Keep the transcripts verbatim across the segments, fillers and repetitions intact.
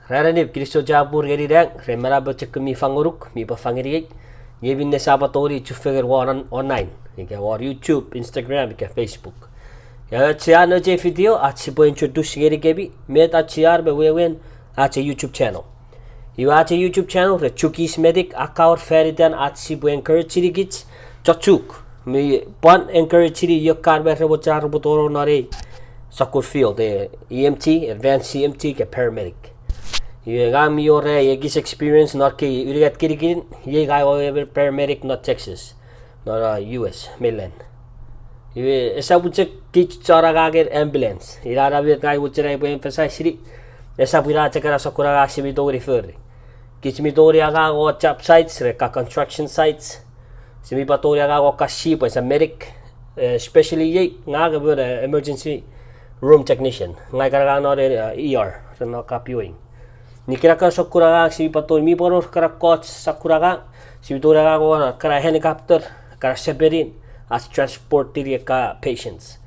Ran annim, kinisou chapur ngeni nang ren manau pochokun mi fangonuk, mi pwan fangeniei. Nge minne sia pwan tongeni chufengen won on-, online, ika won YouTube, Instagram, ika Facebook. Ika ach sia anochei video, ach sipwe introduce ngenikemi met auchean me wewen ach ei YouTube channel. Iwe ach ei YouTube channel, re Chuukese Medic, a kawor fan itan ach sipwe encourage-ini kich chon Chuuk, mi pwan encourage-ini iokan me re mochen ar repwe tonong non ei sokkun field, e, E M T, advanced E M T, ika paramedic. Iwe ngang mi wor ai ekis experience non ekkei unungat kinikinin, iei ngang ewe paramedic non Texas, non, uh, U S mainland. Iwe esap chok kich chon angangen ambulance. Ina ena met ngang mochen ai upwe emphasize-ini. Esap ina chok ena sokkun angang sia mi tongeni fori. Kich mi tongeni angang won job sites, ren ekka construction sites. Sia mi pwan tongeni angang won ekka ship as a medic, eh, especially iei ngang emon, eh, emergency room technician. Ngang kan angang non, eh, E R, ren non ekka pioing. Nge ekkena sokkun angang sia mi pwan tongeni, mi pwan wor ekkana ekkoch sokkun angang sia mi tongeni angang won, ekkana helicopter, ekkana sepenin, ach transport-ini ekka patients.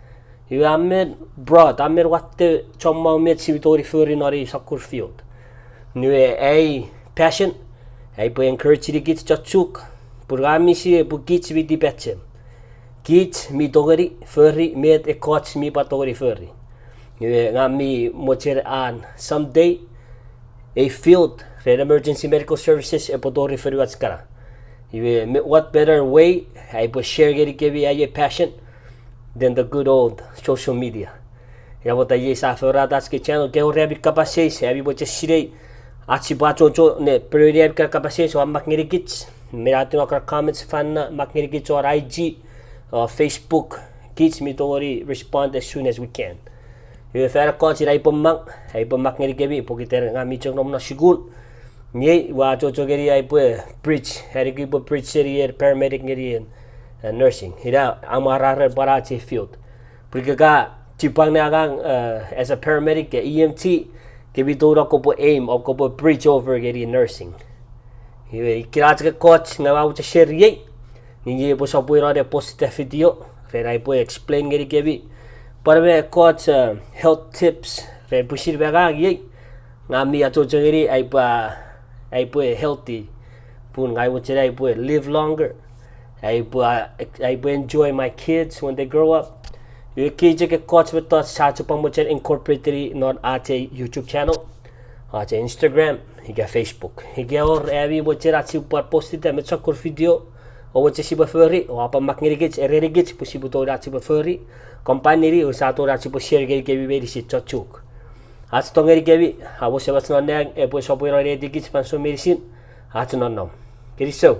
Iwe a men broad, a men watte chommong met sia mi tongeni fori non ei sokkun field. Iwe ai passion, ai upwe encourage-ini kich chon Chuuk, pun ngang mi sinei pwe kich mi tipachem. Kich mi tongeni fori met ekkoch mi pwan tongeni fori. Iwe ngang mi mochen an someday ei field ren emergency medical services epwe tori fonuach kana. Iwe me-, what better way ai upwe share ngenikemi ai passion than the good old social media. Ina pwata iei sia forata ach kei channel, ika wor ami kapas eis, ami mochen sinei ach sipwe achocho ne ponueni ami kana kapas eis, oua mak ngenikich, me atun ekkana comments fan, mak ngenikich won I G, uh, Facebook, kich mi tongeni respond as soon as we can. Iwe fan ekkoch ina ai upwe mang, ai upwe mak ngenikemi, pokiten ngang mi chok nom non sukun. Iei ua achocho ngeni ai upwe bridge, ai upwe bridge seni en paramedic ngeni en, uh, nursing. Ina amwararen pwan ach ei field. Pwe ika ka chipwang ne angang, uh, as a paramedic, E M T, ke mi tou kopwe aim, o kopwe bridge over ngeni nursing. Iwe ikkena chok ekkoch ngang ua mochen share iei. Nge iei epwe sopweno ne post-ita video ren ai upwe explain ngenikemi pwan me ekkoch, uh, health tips ren pwisin me ngang iei. Ngang mi achocho ngeni ai upwe, ai upwe healthy. Pun ngang mochen ai upwe live longer. Ai upwe, ai upwe enjoy my kids when they grow up. Iwe ekkei chok ekkoch mettoch sia chok pwan mochen incorporate-ini non ach ei YouTube channel, ach ei Instagram, ika Facebook. Ika wor ami mochen ach sipwe pwan post-ita met sokkun video oua mochen sipwe fori, oua pwan mak ngenikich, erenikich pwe sipwe tongeni ach sipwe fori, combine-ini, o sia tongeni ach sipwe share ngenikemi meinisin chon Chuuk. Ach tong ngenikemi, a wor Semach non nang epwe sopweno ne aitikich fansoun meinisin, ach nonnom. Kinisou.